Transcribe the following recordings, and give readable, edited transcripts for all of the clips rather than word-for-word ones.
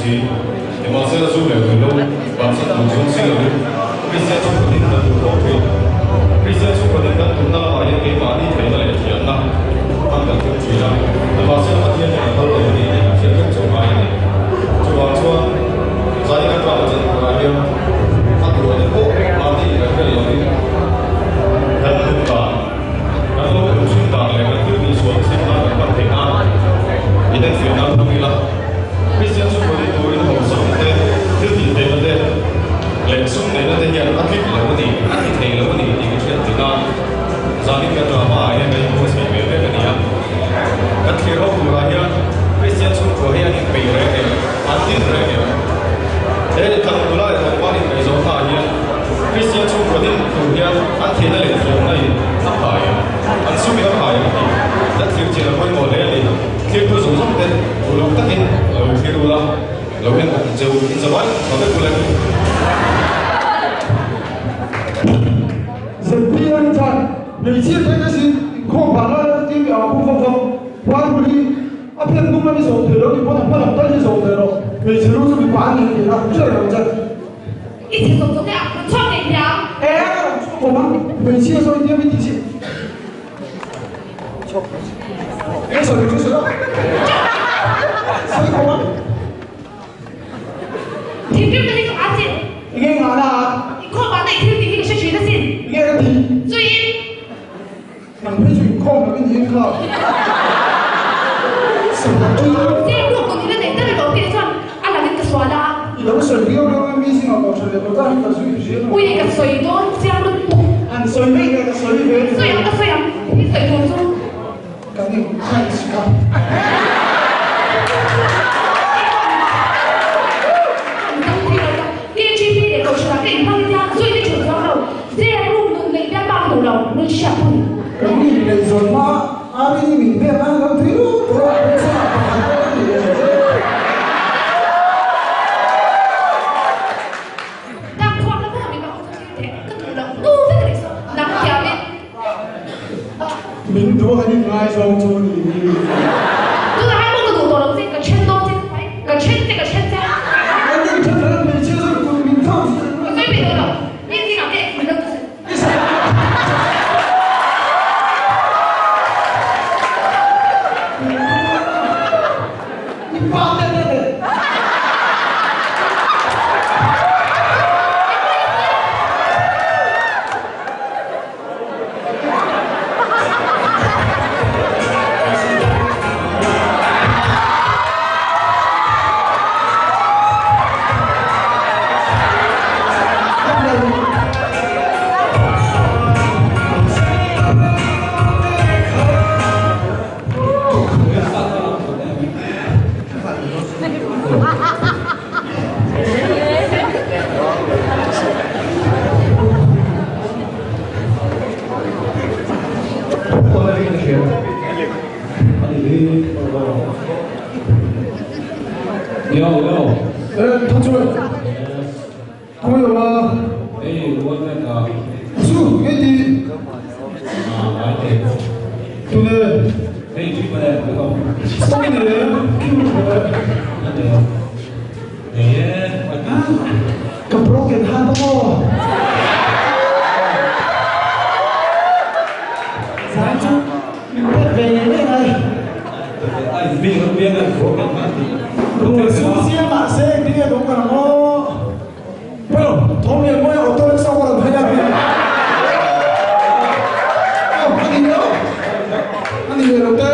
si. Nimahsela zu leh ruihhlo bansan tur chuan si lovin Kristian chhungkaw din kan duh fo thin. Kristian chhungkaw din kan tumna lamah hian keimahni theihna leh thiamna hman kan tum thin a, nimahsela Pathian hian a phal lo a ni tih kan hriat vek chu a ngai a ni. Chuvang chuan zai kan drama chan turah hian a duh a te pawh mahni inremrel lovin kan nun dan, kan lo awm thin dan leh kan thil tihsual thin nan kan hman theih nan inenfiah nan hmang ila. Kristian chu pawlin turin hawmsakna te, thil tih theihna te leh sum neihna te hian a tlik lo a ni, a ti thei lo a ni tih ka hriat thin a. Zanin ka drama ah hian ka inbuatsaih ve vek a ni a. Kan thlir ho turah hian Kristian chhungkua hi an inpeih reng em? An din reng em? He lehkha nula leh tlangval inkaihzawhna ah hian Kristian chhungkua din tur hian an theihna leh thiamna in a phai em? An sum in a phai em tih kan thlir chin a pawimawh hle a ni. Thirtu zawng zawng te uluk takin lo thlir ula, lo en bawk ang che u, in zawai tha vek ule. ZPM chuan hmeichhia te te sin inkhawm vang lai a tin a pu fo fo. Bible hi a phen hnung lam i zawm thei lo tih pawn a hma lam tal hi zawm thei rawh. Hmeichhe lu chu mipa an ni tih kha hre reng ang che. I chhe zawng zawng te a rawn chhuak ngei thei ang. E a rawn chhuak awm ang. Hmeichhia sawi tiam i tih si. Thinrim na hi chu a chin. Nge ngah na? Inkhawm ah na i thil tih hi ka hre thin asin. Nge ka ti? Chuin. Nang phei chu inkhawm lovin i en kha. Zep ruk nun hi na neih tel lo tih chuan a langin ka sual a. I lo sawi viau lo a mi zingah pawh tha leh lo ta hi ka zui hriat a. Ui ka sawi dawn chiang lutuk. Han sawi mai ka ka sawi ve. Sawi ang ka sawi ang i sawi tur chu. Kan in chance kha. KGP leh Kohhranah ka inhmang nia zui te thut chuang lo. Zep ruk nun neih biak bak duh lo nun hriat hun. Kan inlehzawn hma Ari min pek an lo tui lut tur a, hmeichhia pakhat pawh ka ti leh che. Dak chhuak la maw mipa ho chu thil teh ka duh loh nu vek a nih saw nang thiam in. Min duh a kan inngaizawng chu a nih hi. Tunah hian maw ka duh tawh lo che, ka then dawn che ka then che ka then che. Kan nih then khan hmeichhia zawk kut min thlak zui. Ka sawi peih tawh lo, mi zingah ka ex min lo tu se. Yo yo. Eh, Thang Chuai. Khawi lo a. Ei, one minute a. Su, ngei ti. Ah, ngai te. Tune. Hei, chi pa le, ko. Stop ni le, kiu le. Ate. Nei e, ati. Ka broken heart maw. Zai chu min pek ve ngei ngei ngai. Ai, mi kan piang an broken heart ti. Rual sum siam mah se engtin nge ka awm ang aw. Hello, thawm lian mawi a auto rickshaw ka rawn phei a. Aw, a ni lo. A ni ve lo te.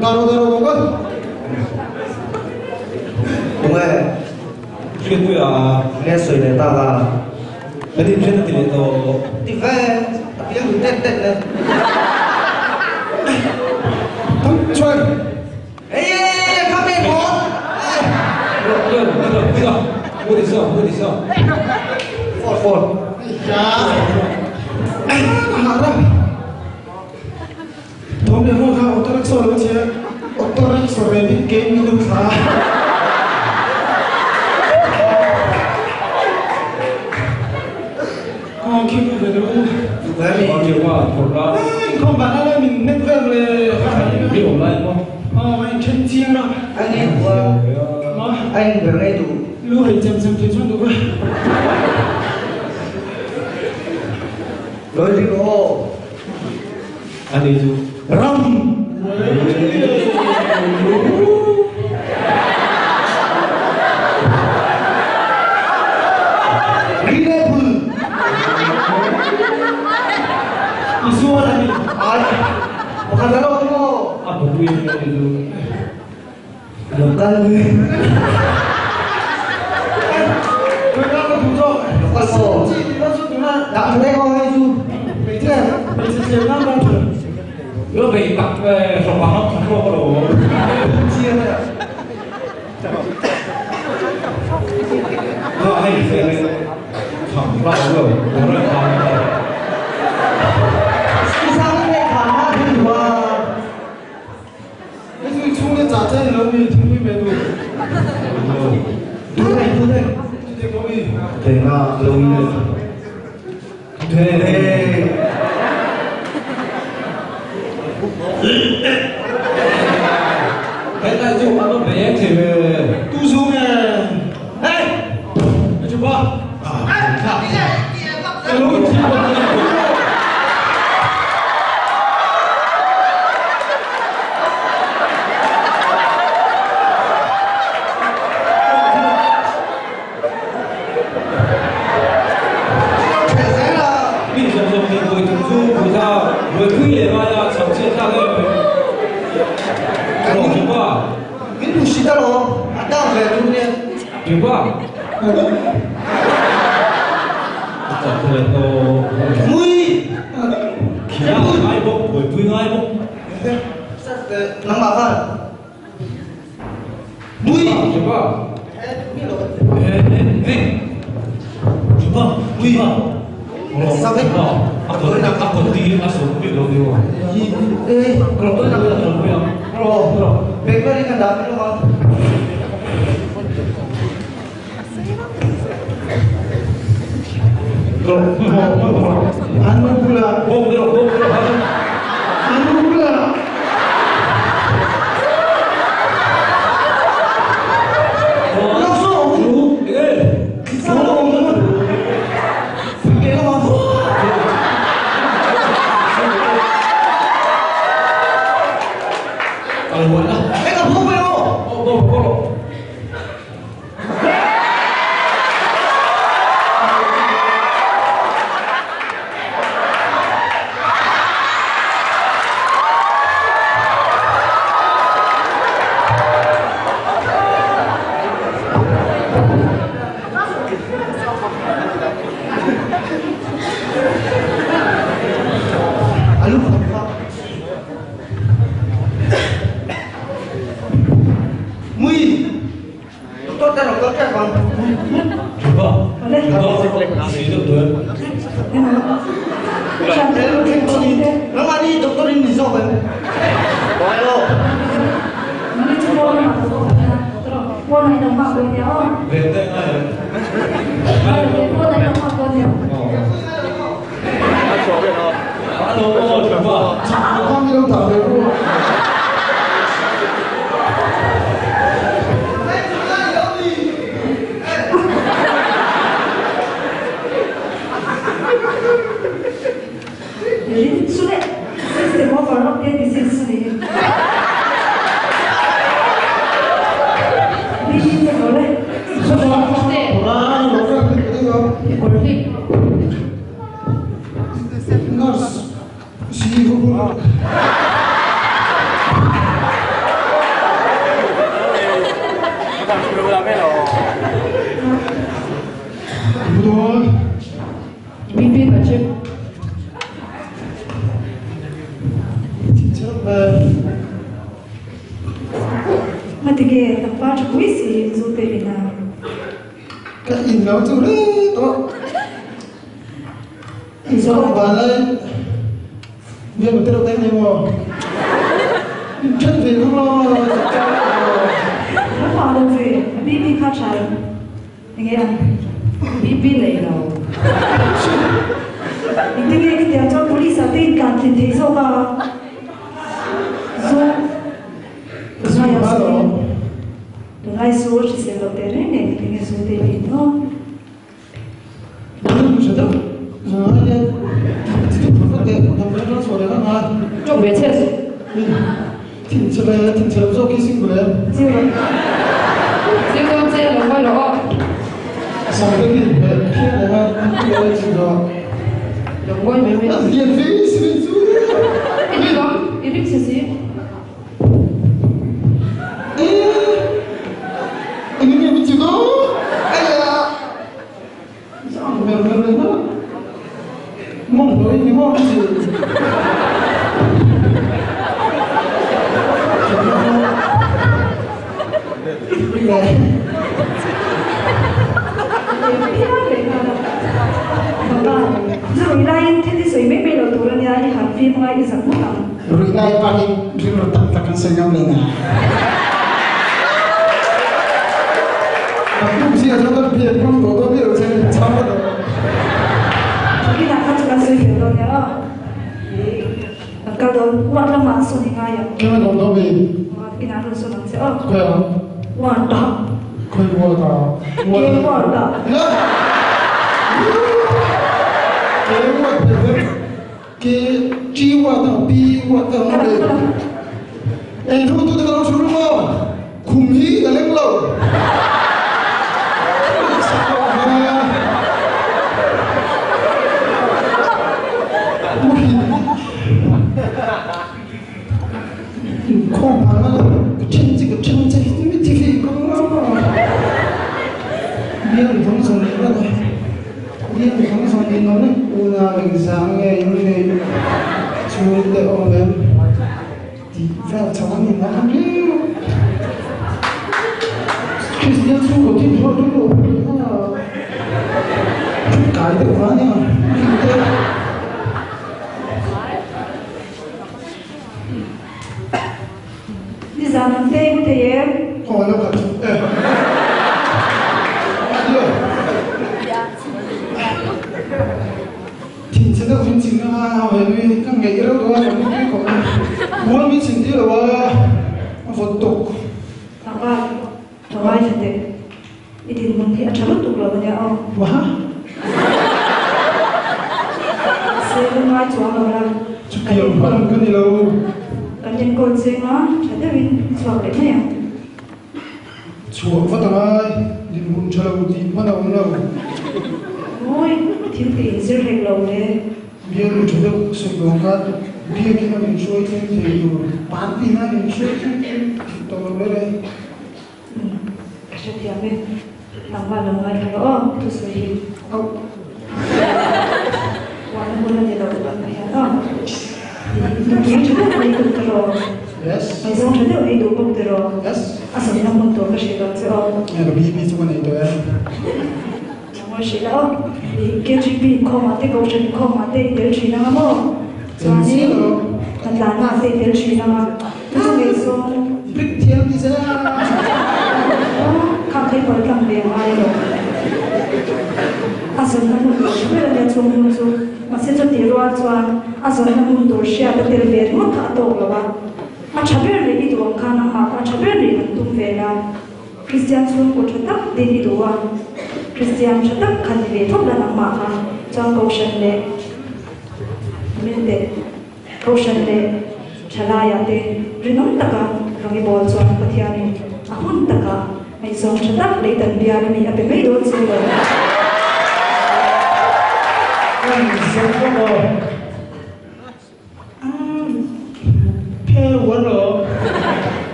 Daro daro lo kan. Tunge? Hriatpuia. Nge sawi leh tak a? Kan inhriat a ti leh tawh. Ti ve, a piang tet tet le. Thang chuai. Ei, kha me maw? Phone phone. Thawm leh hmuh kha auto rickshaw lo chhe auto rickshaw ve ding ke mi lu thla. Kawng khi ku ve lu. Khom ban ala min nek vel le. Mi om lai mo. A in then chiang a. A ngei duh a. A in ber ngei duh. Lu hei chem chem thei chuan duh a. Lawih ring aw. A ni chu ram. Rinepul. I zuar a ni. Ai. Pakhat a lo awm aw. A pupui a ni chu. Lo kal ve. Lo kal aw. Dah tha deuh aw hei chu. Lo bei tak hrawk a hak hrawk a lo awm. Lo hei hei hei tham hla awm lo. Kawr a tham hla. Isang in hei khan hla thil duh a. Hei chu i chhungte chah che ni lo mi thingpui ve duh. Duh hei duh hei. Chutiang lo mi. Thei nga lo in hei. Thei. Hetlai chu an awm ve em thei ve. Tu zu nge? Hei! Chu pa. Ka lo in thil bawk a ni. Mi 20 vawi tum chu Buddha buaipui leh laia chhak chhiat thlak em mai. Rawh Kipa. Min hmu hrit alawm, a down ve tur nia. Kipa. A chak leh tawh. Mui. Khia ngai bawk, buaipui ngai bawk. Nangmah khan. Mui. Kipa. Kipa. Mui. Kipa. A kut a kut ti a sawm bik lo ni aw. Eh, Rawh rawh rawh rawh rawh. Bakery kan dah bik lo ang. Rawh rawh. Anu pula. Bawk rawh bawk rawh. Anu pula. Lo so. Eh. Sa lo awm lo. Ke lo ang. Kal huan la. Eh, ka phu ve aw. Bawk bawk bawk. Alu khat kha. Mui. Doctor te doctor te bang. Kipa. Kipa. Si deuh tuan. Te lo thleng dawn in. Nangmah ni doctor in ni zawk em? Bai lo. Ven te ngai. Alo, Kipa. Khang mi lo dah ve ru. System of our disease. Nurse. Si hu hu. Budol. BP ka check. Thinchirap ve. Matige tampa chakui si zu te ina. Ka in lo chu re to. Zo Zo ban lai. Bian một đầu tay này mà. Chân về không lo. Nó vào đâu về BP kha chai. Nghe không? BP lấy lo. Những cái cái tiền cho police à tên cản thì thấy sao cả. Zo. tawh teh reng nen tinge zu te hi in aw.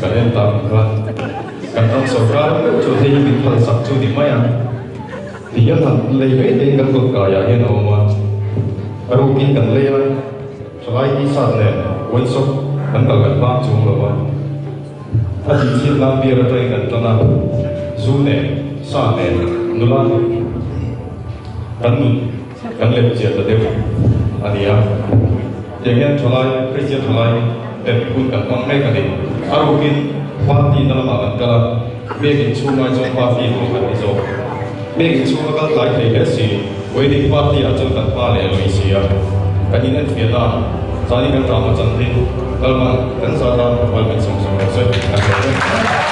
Kan en tak ang khan kan ram sorkar meuh chu hei hi min phal sak chu ni mai a, ti hian han lei mai te kan kawt kaiah hian a awm a, a rukin kan lei a, thalai t-shirt nen workshop kan kal kan hmang chung lo a, a tih chhiat nan beer atangin kan tan a, Zu nen, sa nen, nula nen kan nun kan lem chiah ta deuh a ni a. Tiang hian thalai, Kristian thalai ten hun kan hmang mek a ni. A rukin party na lamah kan kal a, biakin chhung ai chuan party tur kan ni zawk. Biakin chhung a kal tlai thei hle si, wedding party ah chuan kan hma leh lui si a. Kan in enfiahna a, zani kan drama chan hi Lalman kan zata mal min sawm sawm rawh se. Kan lawm e.